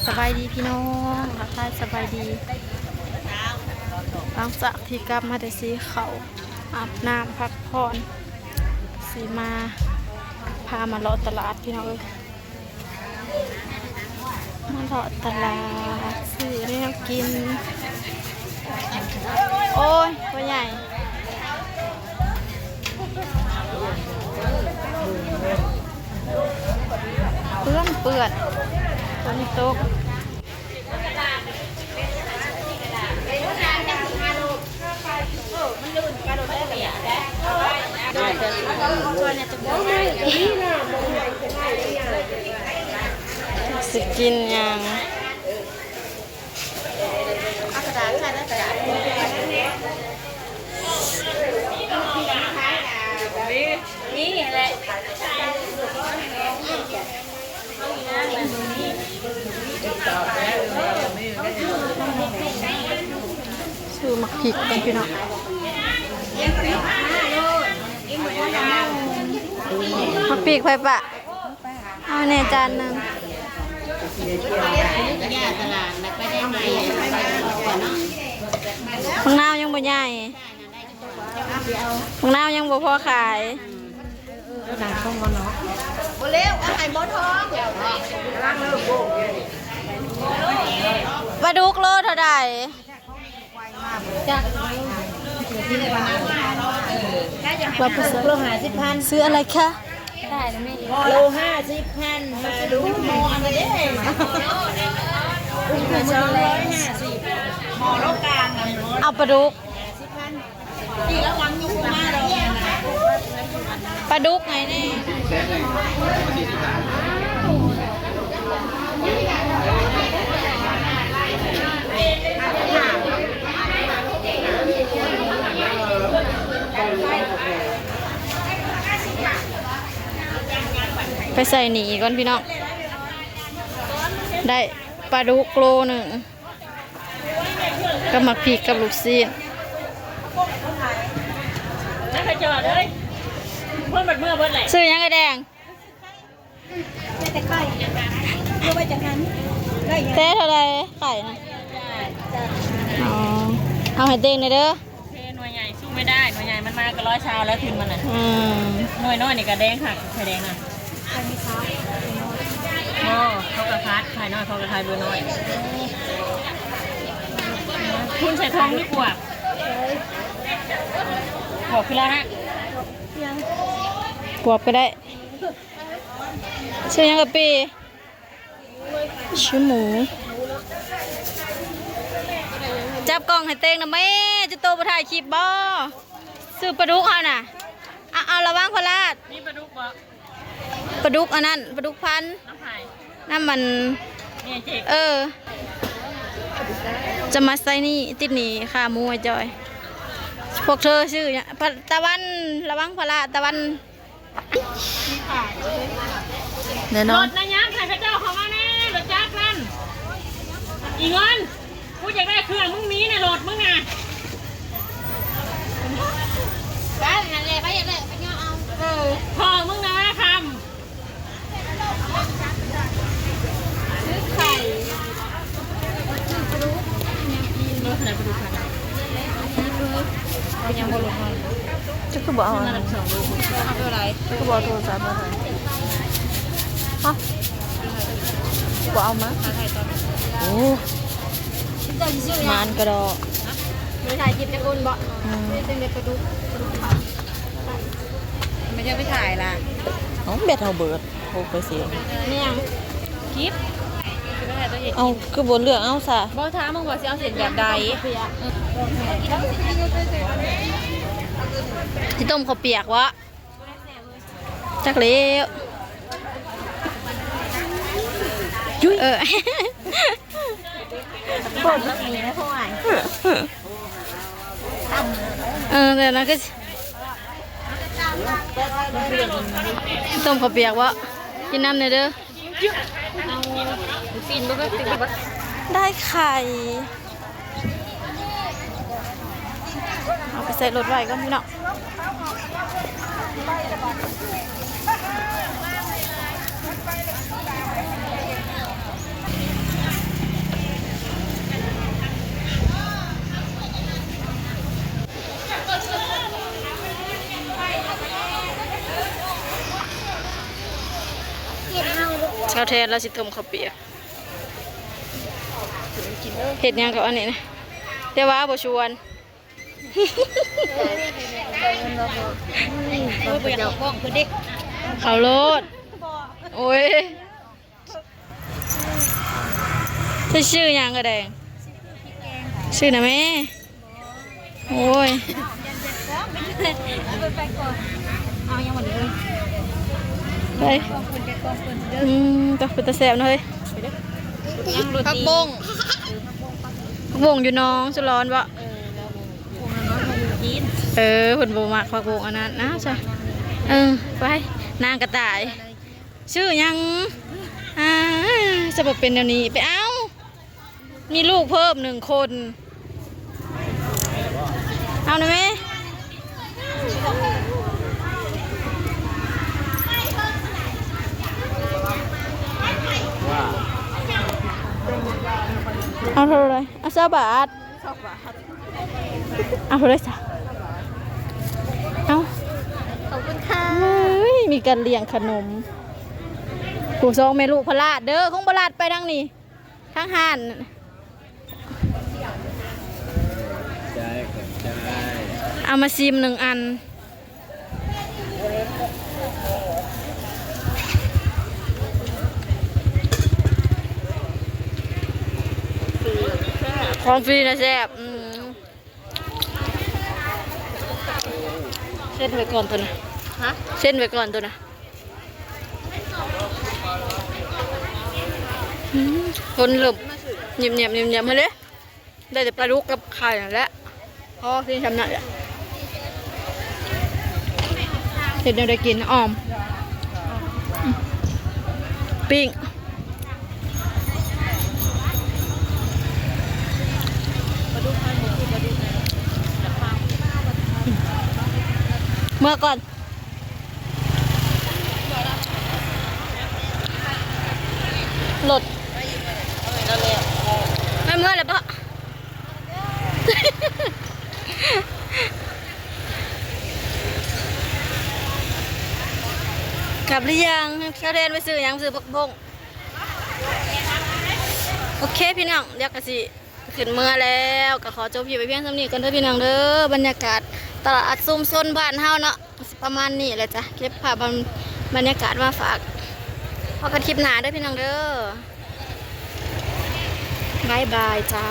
ສະບາຍດີພີ່ນ້ອງ ທັກທາຍສະບາຍດີ. ຫຼັງຈາກທີ່ກັບມາແຕ່ຊີເຂົ້າ ອາບນ້ຳພັກຜ່ອນ ຊິມາພາມາເລາະຕະຫຼາດພີ່ນ້ອງເອີຍ. ມາເລາະຕະຫຼາດ ຊື້ແນວກິນ. ໂອ້ຍ ພໍ່ໃຫຍ່ ເປື້ອນເປື້ອນ ຝົນຕົກ. ຊິກິນຫຍັງ? ເອົາກະດາດໃສ່ໃນກະດາດ ນີ້ແຫຼະ. ຊື້ໝາກພິກກ່ອນພີ່ນ້ອງ. ໝາກພິກໄປປະ ເອົາແດ່ຈານໜຶ່ງ. ບັກນາວຍັງບໍ່ໃຫຍ່. ບັກນາວຍັງບໍ່ພໍຂາຍ. ບໍ່ເລວ ເອົາໃຫ້ບໍ່ທອງ. ປາດຸກໂລເທົ່າໃດ? ໂລຫ້າສິບພັນ. ຊື້ອະໄລຄະ? ໂລຫ້າສິບພັນ. ປາດຸກ ໂລສອງຮ້ອຍຫ້າສິບ. ເອົາປາດຸກ. ປາດຸກໄງແນ່. ໄປໃສ່ໜີ່ກ່ອນພີ່ນ້ອງ. ໄດ້ປາດຸກໂລໜຶ່ງ. ກັບໝາກພິກກັບລູກຊີ້ນ. ນັ້ນຂະຈອດເອີຍ ເພິ່ນບັດເມືອເບິດແຫຼະ. ຊື້ຫຍັງກະແດງ? ແຕ່ໄຂ່ ເອົາໄວ້ຈັກອັນ. ແຕ່ເທົ່າໃດໄຂ່ນະ? ອໍ ເອົາໃຫ້ເຕັງແດ່ເດີ. ໂອເຄ ໜ່ວຍໃຫຍ່ສູ້ໄມ່ໄດ້ ໜ່ວຍໃຫຍ່ມັນມາກະຮ້ອຍຊາວແລ້ວທຶນມັນນະ. ອືມ ໜ່ວຍນ້ອຍນີ້ກະແດງຄັກ ໄຂ່ແດງນະ. ບໍ່ ເຂົາກະຂາຍ ຂາຍນ້ອຍ ເຂົາກະຂາຍເບີນ້ອຍ. ຄຸນໃສ່ທອງຫຼືກວບ? ກວບຄືລະຮະ ກວບກະໄດ້. ຊື້ຫຍັງກະປີ? ຊື້ໝູ. ຈັບກ້ອງໃຫ້ເຕັງນະແມ່ ຈຸໂຕບໍ່ຖ່າຍຄລິບບໍ? ຊື້ປາດຸກເຮົານະ. ເອົາ ເອົາ ລະວັງພະລາດ. ມີປາດຸກບໍ? ປາດຸກອັນນັ້ນ ປາດຸກພັນ ນຳໃຜ? ນຳມັນ ເອີ ຈະມາໃສ່ໜີ້ ຕິດໜີ້ຄ່າໝູໄອ້ຈອຍ. ພວກເທີຊື້ຫຍັງ? ຕາວັນ ລະວັງພະລາດ ຕາວັນ. ແນ່ນອນ ລົດນະຍັງໃຫ້ເຂົາເຈົ້າເຂົ້າມາແນ່ ລົດຈັກນັ້ນ. ອີເງິນ ກູຢາກໄດ້ເຄື່ອງມຶງໜີໃນລົດມຶງນະ. ໄປຫັ້ນແຫຼະ ໃຜຢາກໄດ້ກະຍໍເອົາ. ເອີ ພໍ່ມຶງນະຄຳ ຊື້ໄຂ່ ໂລເທົ່າໃດປາດຸກຫັ້ນ? ເອົາຍັງບໍ່ລົດເຮົາ ເຈົ້າຄືບໍ່ເອົາອັນນັ້ນ? ເອົາໂຕໃດ? ເຈົ້າຄືບໍ່ເອົາໂທລະສັບມາໃຫ້? ຮະ ບໍ່ເອົາມາ. ໂອ້ ເຈົ້າຊິຊື້ຫຍັງ? ມານກະດອກ. ບໍ່ໄດ້ຖ່າຍຄລິບຈັກຄົນບໍ? ອືມ ຈັ່ງໄດ້ປາດຸກ ປາດຸກຂາຍ. ມັນຈະໄປຖ່າຍລະ ເອົາ ແບັດເຮົາເບີດ. ໂອ້ ຂ້ອຍຊິ ແມ່ນຫຍັງ? ຄລິບ. ເອົາ ຄືບໍ່ເລືອກເອົາຊະ? ບໍ່ ຖາມມຶງວ່າຊິເອົາເສັ້ນແບບໃດ? ຊິຕົ້ມເຂົ້າປຽກວະ? ຈັກແລ້ວ. ເອີ ໂຄດບໍ່ດີນະພວກອ້າຍ. ເອີ ແຕ່ນັ້ນຄື ຕົ້ມເຂົ້າປຽກບໍ? ກິນນຳແດ່ເດີ. ໄດ້ໄຂ່ ເອົາໄປໃສ່ລົດໄວ້ກ່ອນພີ່ນ້ອງ. ເອົາແທນ ລາວຊິຕົ້ມເຂົ້າປຽກ. ເຮັດຫຍັງກໍອັນນີ້ນະ ແຕ່ວ່າບໍ່ຊວນ. ເຂົາໂລດ. ໂອ້ຍ ຊິຊື້ຫຍັງກະແດງ? ຊື້ນະແມ່. ໂອ້ຍ ໄປ ອືມ ຕະ ເປັນຕາແຊບເນາະເຮີ້ຍ. ຜັກບົ້ງ ຜັກບົ້ງຢູ່ໜອງສຸລອນບໍ? ເອີ ເພິ່ນບໍ່ມັກຜັກບົ້ງອັນນັ້ນນະ. ເອີ ໄປ ນາງກະຕ່າຍ. ຊື້ຫຍັງ? ອາ ຈະບໍ່ເປັນແນວນີ້ ໄປເອົາ. ມີລູກເພີ່ມໜຶ່ງຄົນ. ເອົານະແມ່. ເອົາເທົ່າໃດ? ເອົາຊາວບາດ. ເອົາເທົ່າໃດຊະ? ເອົາ ຂອບຄຸນຄ່ະ. ເອີຍ ມີການລ້ຽງຂະໜົມ. ຜູ້ສອງແມ່ລູກພະລາດເດີ ຄົງບໍ່ລາດໄປທາງນີ້ ທາງຮ້ານ. ເອົາມາຊີມໜຶ່ງອັນ. ຂອງຟຣີນະແຊບ. ອືມ ເຊັນໄວ້ກ່ອນໂຕນະ. ຮະ? ເຊັນໄວ້ກ່ອນໂຕນະ. ອືມ ຄົນເລີ່ມງຽບໆ ງຽບໆ ຫັ້ນເດ້. ໄດ້ແຕ່ປາດຸກກັບໄຂ່ຫັ້ນແຫຼະ. ພໍກິນຊ່ຳນັ້ນແຫຼະ. ເຮັດແນວໃດກິນ? ອ່ອມ ປີ້ງ. ເມືອກ່ອນ. ລົດ ມັນເມືອແລ້ວບໍ? ກັບຫຼືຍັງ? ຊາວແດນໄປຊື້ຫຍັງ? ຊື້ຜັກບົ້ງ. ໂອເຄພີ່ນ້ອງ ດຽວກະຊິ ຂຶ້ນເມືອແລ້ວ ກະຂໍຈົບຄລິບໄວ້ພຽງສ່ຳນີ້ກ່ອນເດີພີ່ນ້ອງເດີ. ບັນຍາກາດຕະຫຼາດຊຸມຊົນບ້ານເຮົາເນາະ ກະຊິປະມານນີ້ແຫຼະຈ້ະ. ເກັບພາບບັນ ບັນຍາກາດມາຝາກ. ພໍກັນຄລິບໜ້າເດີພີ່ນ້ອງເດີ. ບາຍບາຍຈ້າ.